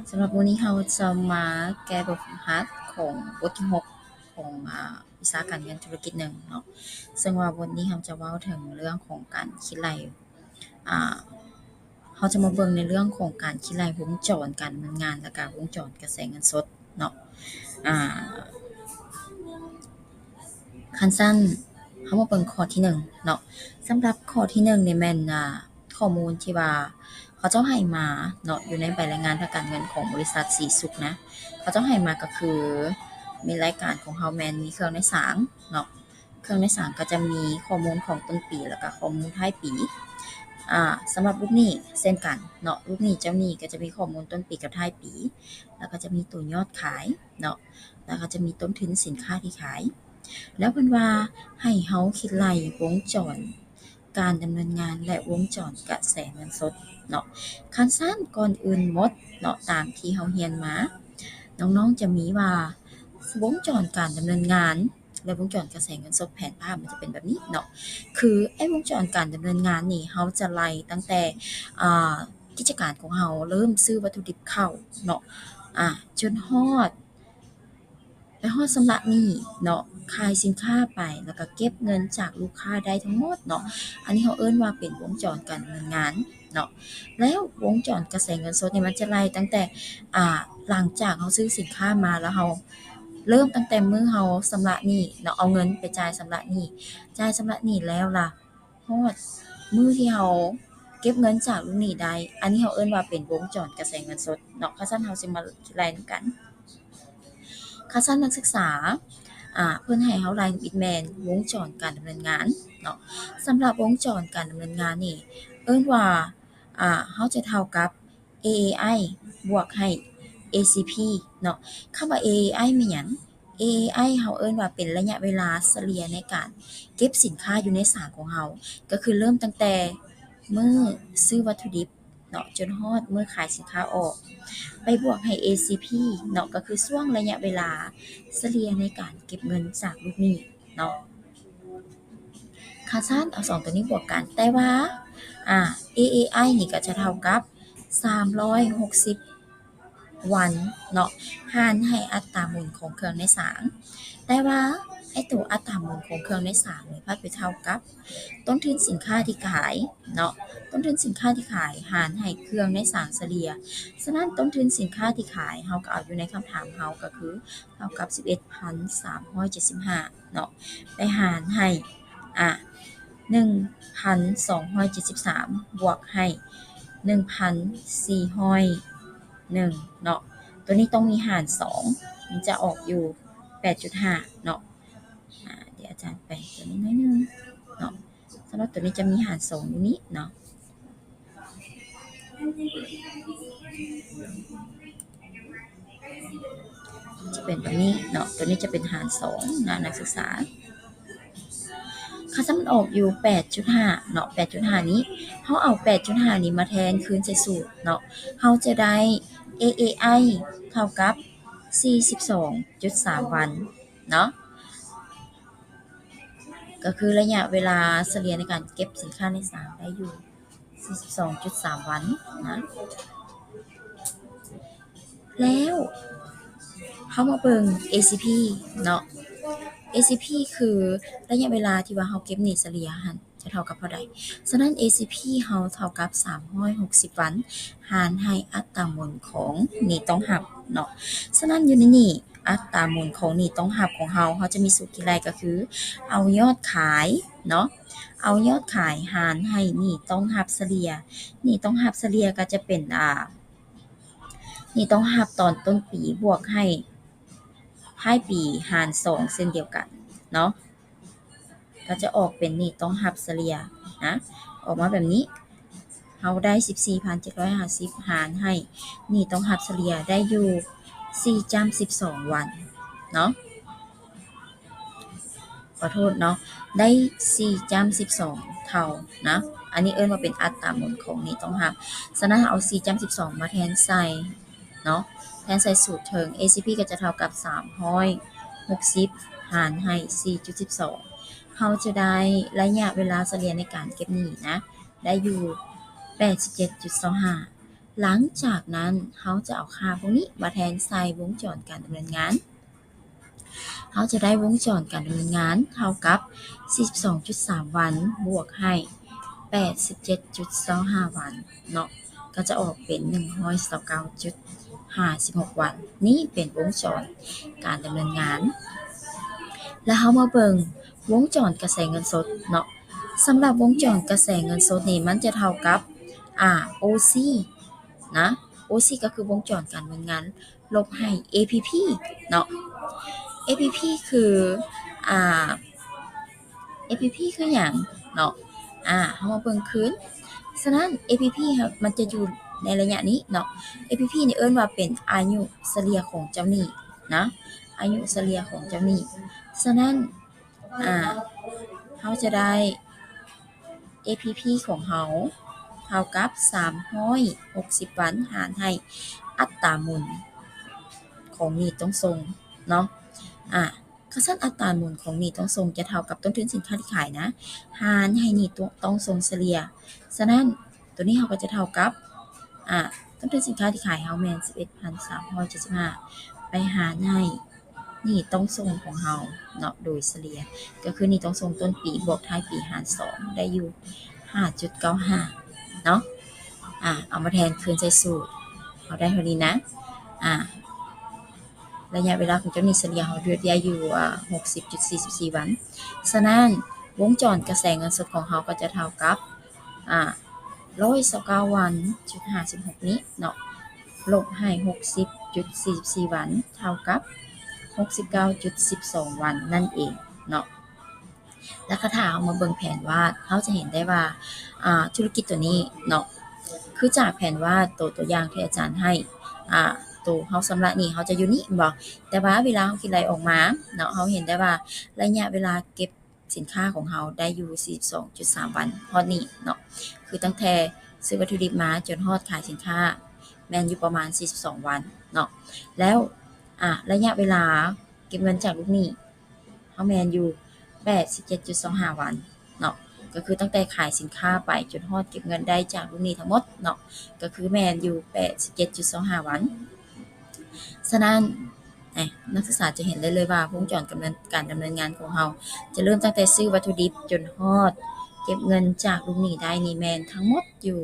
ສຳລັບມື້ນີ້ເຮົາຈະມາແກ້ບົດຝຶກຫັດຂອງບົດທີຫົກຂອງ ອາ ວິຊາການເງິນທຸລະກິດໜຶ່ງເນາະ, ເຊິ່ງວ່າບົດນີ້ເຮົາຈະເວົ້າເຖິງເລື່ອງຂອງການຄິດໄລ່ ອາ ເຮົາຈະມາເບິ່ງໃນເລື່ອງຂອງການຄິດໄລ່ວົງຈອນການດຳເນີນງານ ແລະກະວົງຈອນກະແສເງິນສົດເນາະ. ອາ ຄັນຊັ້ນ ເຮົາມາເບິ່ງຂໍ້ທີໜຶ່ງເນາະ. ສຳລັບຂໍ້ທີໜຶ່ງນີ້ແມ່ນ ອາ ຂໍ້ມູນທີ່ວ່າເຂົາເຈົ້າໃຫ້ມາເນາະ ຢູ່ໃນໃບລາຍງານທາງການເງິນຂອງບໍລິສັດສີສຸກນະ. ເຂົາເຈົ້າໃຫ້ມາກໍຄື ມີລາຍການຂອງເຮົາແມ່ນມີເຄື່ອງໃນສາງເນາະ, ເຄື່ອງໃນສາງກໍຈະມີຂໍ້ມູນຂອງຕົ້ນປີ ແລ້ວກໍຂໍ້ມູນທ້າຍປີ. ອາ ສຳລັບລູກໜີ້ເຊັ່ນກັນເນາະ, ລູກໜີ້ເຈົ້າໜີ້ກໍຈະມີຂໍ້ມູນຕົ້ນປີກັບທ້າຍປີ, ແລ້ວກໍຈະມີໂຕຍອດຂາຍເນາະ, ແລ້ວກໍຈະມີຕົ້ນທຶນສິນຄ້າທີ່ຂາຍ. ແລ້ວເພິ່ນວ່າໃຫ້ເຮົາຄິດໄລ່ວົງຈອນການດຳເນີນງານ ແລະ ວົງຈອນກະແສເງິນສົດເນາະ. ຄັນຊັ້ນ ກ່ອນອື່ນໝົດເນາະ ຕາມທີ່ເຮົາຮຽນມາ ນ້ອງໆຈະມີວ່າວົງຈອນການດຳເນີນງານ ແລະ ວົງຈອນກະແສເງິນສົດ ແຜນພາບມັນຈະເປັນແບບນີ້ເນາະ. ຄືໄອ້ວົງຈອນການດຳເນີນງານນີ້ ເຮົາຈະໄລ່ຕັ້ງແຕ່ ອາ ກິດຈະການຂອງເຮົາເລີ່ມຊື້ວັດຖຸດິບເຂົ້າເນາະ ອາ ຈົນຮອດ ໄປຮອດຊຳລະໜີ້ເນາະ, ຂາຍສິນຄ້າໄປ ແລ້ວກໍເກັບເງິນຈາກລູກຄ້າໄດ້ທັງໝົດເນາະ. ອັນນີ້ເຮົາເອີ້ນວ່າເປັນວົງຈອນການດຳເນີນງານເນາະ. ແລ້ວວົງຈອນກະແສເງິນສົດນີ້ ມັນຈະໄລ່ຕັ້ງແຕ່ ອາ ຫຼັງຈາກເຮົາຊື້ສິນຄ້າມາ ແລ້ວເຮົາເລີ່ມຕັ້ງແຕ່ມື້ເຮົາຊຳລະໜີ້ເນາະ, ເອົາເງິນໄປຈ່າຍຊຳລະໜີ້, ຈ່າຍຊຳລະໜີ້ແລ້ວລະ ຮອດມື້ທີ່ເຮົາເກັບເງິນຈາກລູກໜີ້ໄດ້, ອັນນີ້ເຮົາເອີ້ນວ່າເປັນວົງຈອນກະແສເງິນສົດເນາະ. ຄັນຊັ້ນເຮົາຊິມາໄລ່ນຳກັນ. ຄັນຊັ້ນນັກສຶກສາ ອາ ເພິ່ນໃຫ້ເຮົາໄລ່ນຳອີກແມ່ນວົງຈອນການດຳເນີນງານເນາະ. ສຳລັບວົງຈອນການດຳເນີນງານນີ້ ເອີ້ນວ່າ ອາ ເຮົາຈະເທົ່າກັບ ເອເອໄອ ບວກໃຫ້ ເອຊີພີ ເນາະ. ຄຳວ່າ ເອເອໄອ ແມ່ນຫຍັງ? ເອເອໄອ ເຮົາເອີ້ນວ່າເປັນໄລຍະເວລາສະເລ່ຍໃນການເກັບສິນຄ້າຢູ່ໃນສາງຂອງເຮົາ, ກໍຄືເລີ່ມຕັ້ງແຕ່ມື້ຊື້ວັດຖຸດິບເນາະ ຈົນຮອດມື້ຂາຍສິນຄ້າອອກ ໄປບວກໃຫ້ ເອຊີພີ ເນາະ, ກໍຄືຊ່ວງໄລຍະເວລາສະເລ່ຍໃນການເກັບເງິນຈາກລູກໜີ້ເນາະ. ຄັນຊັ້ນເອົາສອງຕົວນີ້ບວກກັນ ແຕ່ວ່າ ອາ ເອເອໄອ ນີ້ກໍຈະເທົ່າກັບ ສາມຮ້ອຍຫົກສິບ ວັນເນາະ ຫານໃຫ້ອັດຕາໝູນຂອງເຄື່ອງໃນສາງ. ແຕ່ວ່າໄອ້ໂຕອັດຕາໝູນຂອງເຄື່ອງໃນສາງນີ້ພັດໄປເທົ່າກັບຕົ້ນທຶນສິນຄ້າທີ່ຂາຍເນາະ, ຕົ້ນທຶນສິນຄ້າທີ່ຂາຍຫານໃຫ້ເຄື່ອງໃນສາງສະເລ່ຍ. ສະນັ້ນ ຕົ້ນທຶນສິນຄ້າທີ່ຂາຍ ເຮົາກໍເອົາຢູ່ໃນຄຳຖາມເຮົາ ກໍຄືເທົ່າກັບ ສິບເອັດພັນສາມຮ້ອຍເຈັດສິບຫ້າ ເນາະ ໄປຫານໃຫ້ ອາ ໜຶ່ງພັນສອງຮ້ອຍເຈັດສິບສາມ ບວກໃຫ້ ໜຶ່ງພັນສີ່ຮ້ອຍໜຶ່ງ ເນາະ. ຕົວນີ້ຕ້ອງມີຫານສອງ ມັນຈະອອກຢູ່ ແປດຈຸດຫ້າ ເນາະ. ອາ ດຽວອາຈານແປງຕົວນີ້ໜ້ອຍໜຶ່ງເນາະ. ສຳລັບຕົວນີ້ຈະມີຫານສອງຢູ່ນີ້ເນາະ. ຈະເປັນແບບນີ້ເນາະ, ຕົວນີ້ຈະເປັນຫານສອງນະ ນັກສຶກສາ. ຄັນຊັ້ນມັນອອກຢູ່ ແປດຈຸດຫ້າ ເນາະ, ແປດຈຸດຫ້າ ນີ້ ເຮົາເອົາ ແປດຈຸດຫ້າ ນີ້ມາແທນຄືນໃສ່ສູດເນາະ, ເຮົາຈະໄດ້ ເອເອໄອ ເທົ່າກັບ ສີ່ສິບສອງຈຸດສາມ ວັນເນາະ. ກໍຄືໄລຍະເວລາສະເລ່ຍໃນການເກັບສິນຄ້າໃນສາງໄດ້ຢູ່ ສີ່ສິບສອງຈຸດສາມ ວັນນະ. ແລ້ວເຮົາມາເບິ່ງ ເອຊີພີ ເນາະ, ເອຊີພີ ຄືໄລຍະເວລາທີ່ວ່າເຮົາເກັບໜີ້ສະເລ່ຍຫັ້ນ ຈະເທົ່າກັບເທົ່າໃດ? ສະນັ້ນ ເອຊີພີ ເຮົາເທົ່າກັບ ສາມຮ້ອຍຫົກສິບ ວັນ ຫານໃຫ້ອັດຕາໝູນຂອງໜີ້ຕ້ອງຮັບເນາະ. ສະນັ້ນ ຢູ່ໃນນີ້ ອັດຕາໝູນຂອງໜີ້ຕ້ອງຮັບຂອງເຮົາ ເຮົາຈະມີສູດຄິດໄລ່ ກໍຄືເອົາຍອດຂາຍເນາະ, ເອົາຍອດຂາຍຫານໃຫ້ໜີ້ຕ້ອງຮັບສະເລ່ຍ, ໜີ້ຕ້ອງຮັບສະເລ່ຍກໍຈະເປັນ ອາ ໜີ້ຕ້ອງຮັບຕອນຕົ້ນປີບວກໃຫ້ທ້າຍປີຫານສອງເຊັ່ນດຽວກັນເນາະ. ກໍຈະອອກເປັນໜີ້ຕ້ອງຮັບສະເລ່ຍນະ ອອກມາແບບນີ້. ເຮົາໄດ້ ສິບສີ່ພັນເຈັດຮ້ອຍຫ້າສິບ ຫານໃຫ້ໜີ້ຕ້ອງຮັບສະເລ່ຍໄດ້ຢູ່ ສີ່ຈ້ຳສິບສອງ ວັນເນາະ, ຂໍໂທດເນາະ, ໄດ້ ສີ່ຈ້ຳສິບສອງ ເທົ່ານະ. ອັນນີ້ເອີ້ນວ່າເປັນອັດຕາໝູນຂອງໜີ້ຕ້ອງຮັບ. ສະນັ້ນ ເຮົາເອົາ ສີ່ຈ້ຳສິບສອງ ມາແທນໃສ່ ເນາະ, ແທນໃສ່ສູດເທິງ ເອຊີພີ ກໍຈະເທົ່າກັບ ສາມຮ້ອຍຫົກສິບ ຫານໃຫ້ ສີ່ຈຸດສິບສອງ ເຮົາຈະໄດ້ໄລຍະເວລາສະເລ່ຍໃນການເກັບໜີ້ນະ ໄດ້ຢູ່ ແປດສິບເຈັດຈຸດສອງຫ້າ. ຫຼັງຈາກນັ້ນ ເຮົາຈະເອົາຄ່າພວກນີ້ມາແທນໃສ່ວົງຈອນການດຳເນີນງານ. ເຮົາຈະໄດ້ວົງຈອນການດຳເນີນງານເທົ່າກັບ ສີ່ສິບສອງຈຸດສາມ ວັນ ບວກໃຫ້ ແປດສິບເຈັດຈຸດຊາວຫ້າ ວັນເນາະ, ກໍຈະອອກເປັນ ໜຶ່ງຮ້ອຍຊາວເກົ້າຈຸດຫ້າສິບຫົກ ວັນ. ນີ້ເປັນວົງຈອນການດຳເນີນງານ. ແລ້ວເຮົາມາເບິ່ງວົງຈອນກະແສເງິນສົດເນາະ. ສຳລັບວົງຈອນກະແສເງິນສົດນີ້ ມັນຈະເທົ່າກັບ ອາ ໂອຊີ ນະ, ໂອຊີ ກໍຄືວົງຈອນການດຳເນີນງານ ລົບໃຫ້ ເອພີພີ ເນາະ. ເອພີພີ ຄື ອາ ເອພີພີ ຄືຫຍັງເນາະ? ອາ ເຮົາມາເບິ່ງຄືນ. ສະນັ້ນ ເອພີພີ ມັນຈະຢູ່ໃນໄລຍະນີ້ເນາະ. ເອພີພີ ນີ້ເອີ້ນວ່າເປັນອາຍຸສະເລ່ຍຂອງເຈົ້າໜີ້ນະ, ອາຍຸສະເລ່ຍຂອງເຈົ້າໜີ້. ສະນັ້ນ ອາ ເຮົາຈະໄດ້ ເອພີພີ ຂອງເຮົາເທົ່າກັບ ສາມຮ້ອຍຫົກສິບ ວັນ ຫານໃຫ້ອັດຕາມູນຂອງໜີ້ຕ້ອງສົ່ງເນາະ. ອາ ຄັນຊັ້ນອັດຕາມູນຂອງໜີ້ຕ້ອງສົ່ງຈະເທົ່າກັບຕົ້ນທຶນສິນຄ້າທີ່ຂາຍນະ ຫານໃຫ້ໜີ້ຕ້ອງສົ່ງສະເລ່ຍ. ສະນັ້ນ ໂຕນີ້ເຮົາກໍຈະເທົ່າກັບ ອາ ຕົ້ນທຶນສິນຄ້າທີ່ຂາຍເຮົາແມ່ນ ສິບເອັດພັນສາມຮ້ອຍເຈັດສິບຫ້າ ໄປຫານໃຫ້ໜີ້ຕ້ອງສົ່ງຂອງເຮົາເນາະ ໂດຍສະເລ່ຍ ກໍຄືໜີ້ຕ້ອງສົ່ງຕົ້ນປີບວກທ້າຍປີຫານສອງ ໄດ້ຢູ່ ຫ້າຈຸດເກົ້າຫ້າ ເນາະ. ອາ ເອົາມາແທນຄືນໃສ່ສູດ ເຮົາໄດ້ເທົ່ານີ້ນະ. ອາ ໄລຍະເວລາຂອງເຈົ້າໜີ້ສະເລ່ຍເຮົາເລືອກໄດ້ຢູ່ ອາ ຫົກສິບຈຸດສີ່ສິບສີ່ ວັນ. ສະນັ້ນ ວົງຈອນກະແສເງິນສົດຂອງເຮົາກໍຈະເທົ່າກັບ ອາ ຮ້ອຍຊາວເກົ້າຈຸດຫ້າສິບຫົກ ວັນນີ້ເນາະ ລົບໃຫ້ ຫົກສິບຈຸດສີ່ສິບສີ່ ວັນ ເທົ່າກັບ ຫົກສິບເກົ້າຈຸດສິບສອງ ວັນນັ້ນເອງເນາະ. ແລ້ວກໍຖ້າເຮົາມາເບິ່ງແຜນວາດ ເຮົາຈະເຫັນໄດ້ວ່າ ອາ ທຸລະກິດໂຕນີ້ເນາະ ຄືຈາກແຜນວາດໂຕ ຕົວຢ່າງທີ່ອາຈານໃຫ້ ອາ ໂຕເຮົາຊຳລະໜີ້ ເຮົາຈະຢູ່ນີ້ແມ່ນບໍ່? ແຕ່ວ່າເວລາເຮົາຄິດໄລ່ອອກມາເນາະ ເຮົາເຫັນໄດ້ວ່າໄລຍະເວລາເກັບສິນຄ້າຂອງເຮົາໄດ້ຢູ່ ສີ່ສິບສອງຈຸດສາມ ວັນ ຮອດນີ້ເນາະ ຄືຕັ້ງແຕ່ຊື້ວັດຖຸດິບມາຈົນຮອດຂາຍສິນຄ້າ ແມ່ນຢູ່ປະມານ ສີ່ສິບສອງ ວັນເນາະ. ແລ້ວ ອາ ໄລຍະເວລາເກັບເງິນຈາກລູກໜີ້ ເຮົາແມ່ນຢູ່ ແປດສິບເຈັດຈຸດສອງຫ້າ ວັນເນາະ ກໍຄືຕັ້ງແຕ່ຂາຍສິນຄ້າໄປຈົນຮອດເກັບເງິນໄດ້ຈາກລູກໜີ້ທັງໝົດເນາະ ກໍຄືແມ່ນຢູ່ ແປດສິບເຈັດຈຸດສອງຫ້າ ວັນ. ສະນັ້ນ ອາ ນັກສຶກສາຈະເຫັນໄດ້ເລີຍວ່າ ວົງຈອນການດຳເນີນ ການດຳເນີນງານຂອງເຮົາ ຈະເລີ່ມຕັ້ງແຕ່ຊື້ວັດຖຸດິບຈົນຮອດເກັບເງິນຈາກລູກໜີ້ໄດ້ນີ້ ແມ່ນທັງໝົດຢູ່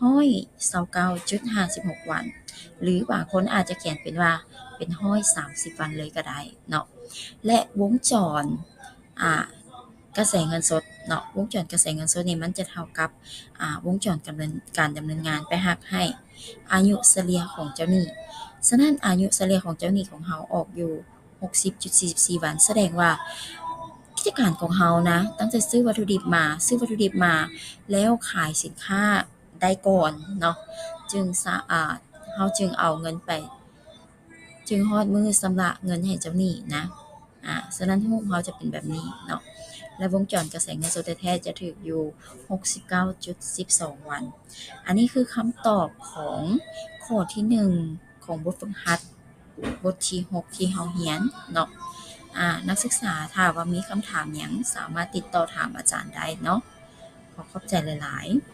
ຮ້ອຍຊາວເກົ້າຈຸດຫ້າສິບຫົກ ວັນ ຫຼືບາງຄົນອາດຈະຂຽນເປັນວ່າເປັນ ຮ້ອຍສາມສິບ ວັນເລີຍກໍໄດ້ເນາະ. ແລະ ວົງຈອນ ອາ ກະແສເງິນສົດເນາະ ວົງຈອນກະແສເງິນສົດນີ້ມັນຈະເທົ່າກັບ ອາ ວົງຈອນການດຳເນີນ ການດຳເນີນງານໄປຫັກໃຫ້ອາຍຸສະເລ່ຍຂອງເຈົ້າໜີ້. ສະນັ້ນ ອາຍຸສະເລ່ຍຂອງເຈົ້າໜີ້ຂອງເຮົາອອກຢູ່ ຫົກສິບຈຸດສີ່ສິບສີ່ ວັນ ສະແດງວ່າກິດຈະການຂອງເຮົານະ ຕັ້ງແຕ່ຊື້ວັດຖຸດິບມາ ຊື້ວັດຖຸດິບມາແລ້ວຂາຍສິນຄ້າໄດ້ກ່ອນເນາະ ຈຶ່ງສາ ອາ ເຮົາຈຶ່ງເອົາເງິນໄປ ຈຶ່ງຮອດມື້ຊຳລະເງິນໃຫ້ເຈົ້າໜີ້ນະ. ອາ ສະນັ້ນຮູບເຮົາຈະເປັນແບບນີ້ເນາະ ແລະ ວົງຈອນກະແສເງິນສົດແທ້ໆຈະຖືກຢູ່ ຫົກສິບເກົ້າຈຸດສິບສອງ ວັນ. ອັນນີ້ຄືຄຳຕອບຂອງຂໍ້ທີໜຶ່ງ ຂອງບົດຝຶກຫັດບົດທີຫົກທີ່ເຮົາຮຽນເນາະ. ອາ ນັກສຶກສາຖ້າວ່າມີຄຳຖາມຫຍັງ ສາມາດຕິດຕໍ່ຖາມອາຈານໄດ້ເນາະ. ຂໍຂອບໃຈຫຼາຍໆ.